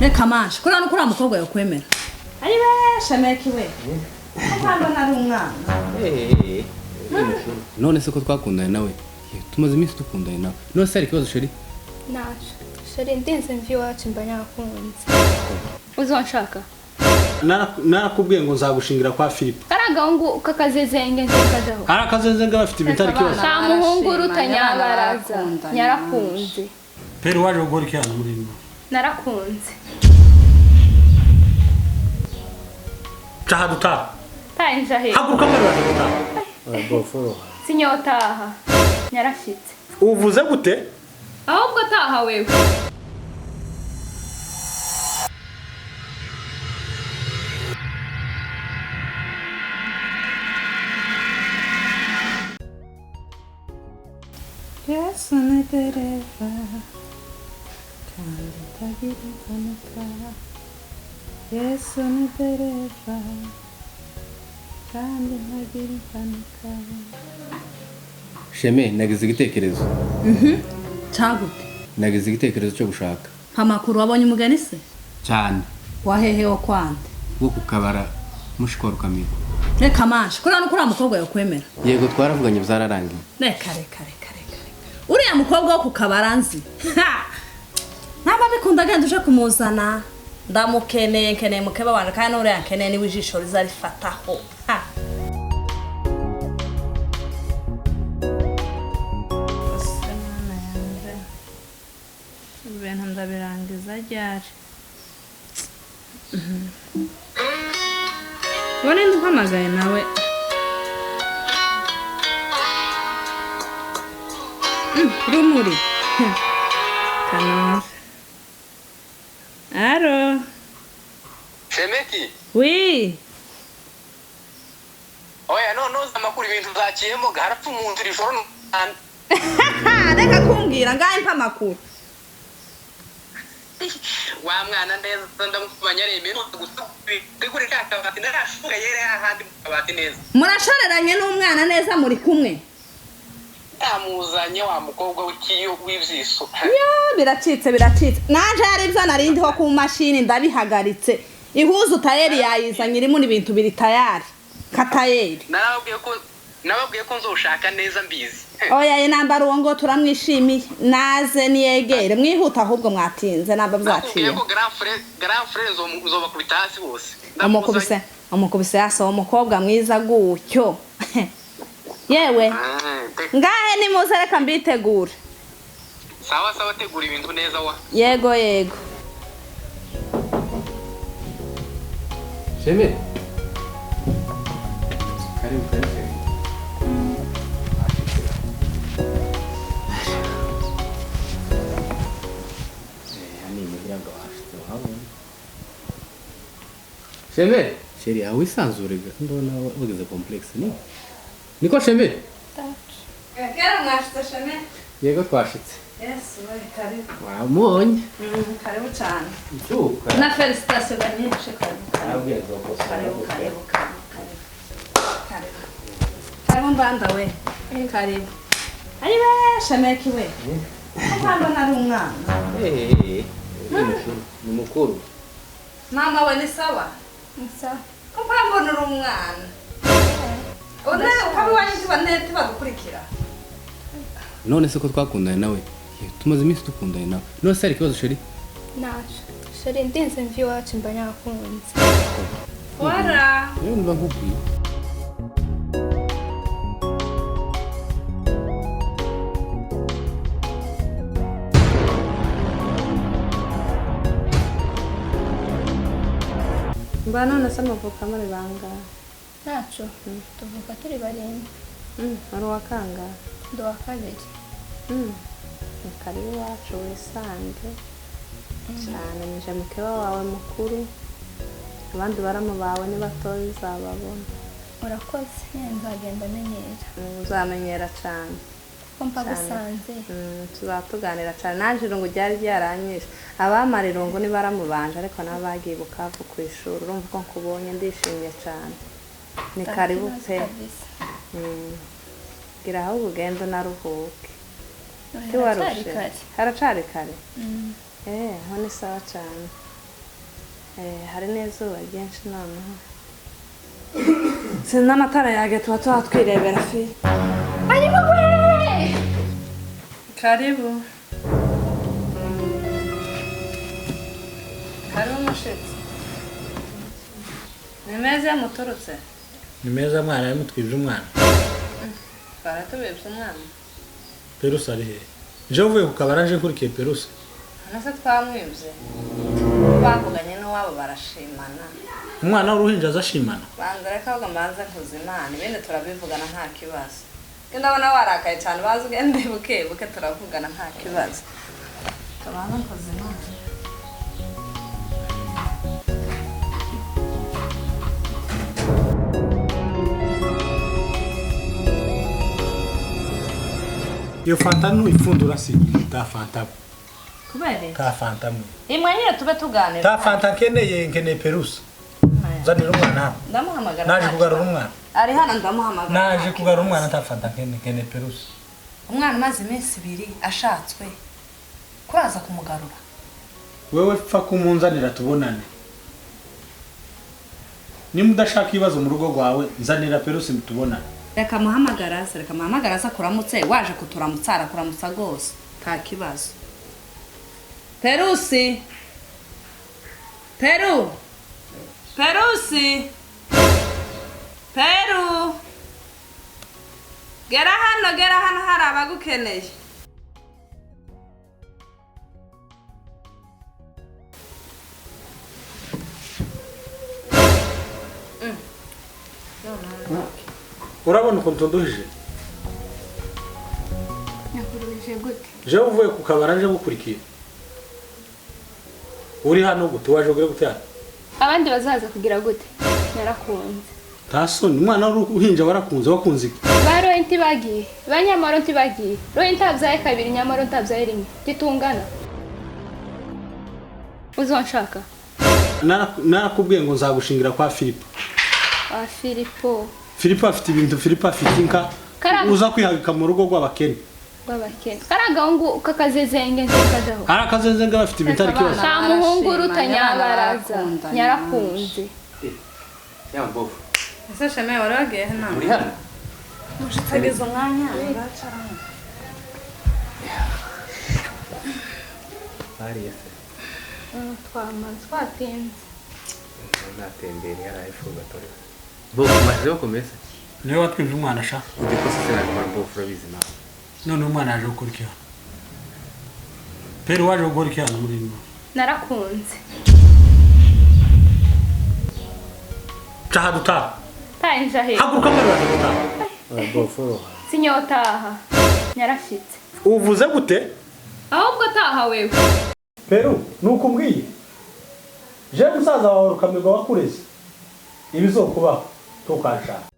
Reka mashe kuriya nuko uriya mukobwa yakwemera. Ari besha meki we. Ko nari umwana. None se ko twakundanye nawe? Tumaze iminsi dukundanye nawe. None se hari ikibazo chérie? Naje. Chérie ndinze mvi iwacu mba nakunze. Uzonshaka? Narakubwiye ngo nzagushingira kwa Philip. Karagahungu kakazezenge nzekajaho. Ari akazezenge bafite ibintu ari kibazo. Nta muhungu uruta nyabaraza. Nyarakunze. Peri waje gukora iki hano muri ino? Narakunze. Taha dutaha. Tanje he. Haguruka mbere waje gutaha. Boforo. Sinyotaha. Nyarashitse. Uvuze gute? Ahubwo taha wewe. Yesu ni dereva kandi atagira impanuka. Yesu ni dereva kandi ntagira impanuka. Sheme, nagize igitekerezo. Cyagute? Nagize igitekerezo cyo gushaka. Amakuru wabonye umugeni se? Cyane. Wahehe wo kwande? Wo kukabara mushikwa rukamira. Reka mashe kuriya nuko uriya mukobwa yakwemera. Yego twaravuganye byararangiye. Reka reka reka reka. Uriya mukobwa wo kukabara nzi. Ntabwo bikunda agenda uje kumuzana. Ndamukeneye nkeneye mukeba wanje kandi uriya nkeneye niwe ijisho rizarifataho. Ibintu ndabirangiza ryari? Ubona ndi mpamagaye nawe. Rumuri. Kanumva. Aro. Shemeki. Oui. Oya no no amakuru ibintu zakiyemo harapfa umuntu rishoro. Reka kumbwira ngahe mpa amakuru. Wa mwana neza ndamukubanya remero gusa tegure kakabati narashuka yere hahandi mukabati neza. Murashoreranye n'umwana neza muri kumwe. Namuzanye wa mukobwa w'ikiyo w'ivyiso. Yo biracitse biracitse. Naje hari ibyo narindiho ku mashini ndabihagaritse. Ihuzu tayeri yayizanye irimo n'ibintu biri tayari. Katayeri. Nababwiye ko nzoshaka neza mbizi. Oya ye nambara uwo ngo turamwishimiye. Naze niyegere mwihuta ahubwo mwatinze namba byaciye. Ko grand frère nzobakubita hasi bose. Umukubise hasi uwo mukobwa mwiza gutyo. Yewe. Ngahe nimuze reka mbitegure. Sawa sawa tegura ibintu neza wa. Yego yego. Sheme. Karibu karibu. Sheme, sheri aho wisanzure ndabona wageze complex ni. Niko Sheme? Kera mwashitse Sheme? Yego twashitse. Yesu we karibu. Wamubonye? Karibu cyane. Ncyuka. Na felicitation nyinshi karibu. Nabwiye nzokosora. Karibu karibu karibu. Karibu. Karibu mbanda we. Karibu. Ari we Shemeki we. Ko nari umwana. Ni mukuru. Mama we ni sawa? Sawa. Ko mbona uri umwana. One ukabi wanyu tibane tibagukurikira. None se ko twakundanye nawe? Tumaze iminsi dukundanye nawe. None se hari ikibazo chérie? Naje. Chérie ndinze mvi iwacu mba nakunze. Wara. Rero niba nkubwiye. Mba none se muvuka muri bangahe? Naco. Tuvuka turi barindwi. Uri uwa kangahe? Ndi uwa kabiri. Ni karibu iwacu wisange cyane nije mukeba wawe mukuru abandi baramu bawe ni batoya uzababona. Urakoze nzagenda menyera. Uzamenyera cyane. Ko mpa gusanze. Tuzaba tuganira cyane naje irungu ryari ryaranyishe. Abamara irungu ni baramubanje ariko nabo bagiye Bukavu ku ishuri urumva ko nkubonye ndishimye cyane. Ni karibu pe. Gira aho ugenda unaruhuke. Haracari kare. Aho ni sawa cyane. Hari n'izuba ryinshi noneho. Sinzi n'amatara yage tuba twirebera fi. Ari wowe! Karibu. Karibu mushitsi. Ni meza muturutse. Ni meza mwana arimo twibye umwana. Baratubibye umwana. Perusi ari hehe? Je uvuye ku kabara nje nkurikiye Perusi. None se twamwibye. Bavuganye n'uwabo barashimana. Umwana w'uruhinja azashimana. Banza reka ahubwo mbanze nkuze Imana ibindi turabivugana nta kibazo. Ndabona warakaye cyane bazi ugende buke buke turavugana nta kibazo. Tubanze nkuze Imana. Iyo fanta nuyipfundura si ta fanta. Kubera iki? Ta fanta mwe. Imwe nyine tube tuganira. Ta fanta nkeneye Perusi. Zanira umwana hano. Ndamuhamagara. Naje kugarura umwana. Ari hano ndamuhamagara. Naje kugarura umwana ta fanta nkeneye Perusi. Umwana umaze iminsi ibiri ashatswe. Kuraza kumugarura. Wewe pfa kumunzanira tubonane. Nimba udashaka ibibazo mu rugo rwawe nzanira Perusi tubonane. Reka muhamagara se, reka muhamagara se kuramutse waje kuturamutsa arakuramutsa rwose nta kibazo. Perusi. Peru. Perusi. Peru. Gera hano hari abagukeneye. Urabona ukuntu nduhije? Nakuruhije gute? Je uvuye ku kabara nje gukurikiye. Uri hano gute waje ugire gute hano? Abandi bazaza kugira gute? Narakunze. Tasoni umwana w'uruhinja warakunze wakunze iki? Ba Roye ntibagiye, ba Nyamaro ntibagiye. Roye ntabyaye kabiri, Nyamaro ntabyaye rimwe. Titungana. Uzonshaka? Narakubwiye ngo nzagushingira kwa Filipo. Kwa Filipo. Filipo afite ibintu, Filipo afite inka. Uza kwihagika mu rugo rw'abakene. Rw'abakene. Karagahungu kakazezenge nzikajaho. Ari akazezenge bafite ibintu ari kibazo. Nta muhungu uruta nyabaraza. Nyarakunze. Ya mbovu. Ese Sheme wari wagiye hano? Uri hano? Mushitsi ageze umwanya uracara. Bariye se. Twamaze twatinze. Natembere yaraye gatore. Bofu maze bakomeza. Niwe watwibye umwana sha. Udikosa se nakora bofu urabizi nawe. None umwana yaje gukora iki hano? Peru waje gukora iki hano muri ino? Narakunze. Caha dutaha. Tanje he. Haguruka mbere waje gutaha. Bofu. Sinyotaha. Nyarashitse. Uvuze gute? Ahubwo taha wewe. Peru nuko umbwiye. Je musaza wawe rukamirwa wakureze. Ibizokubaho tukanshaka.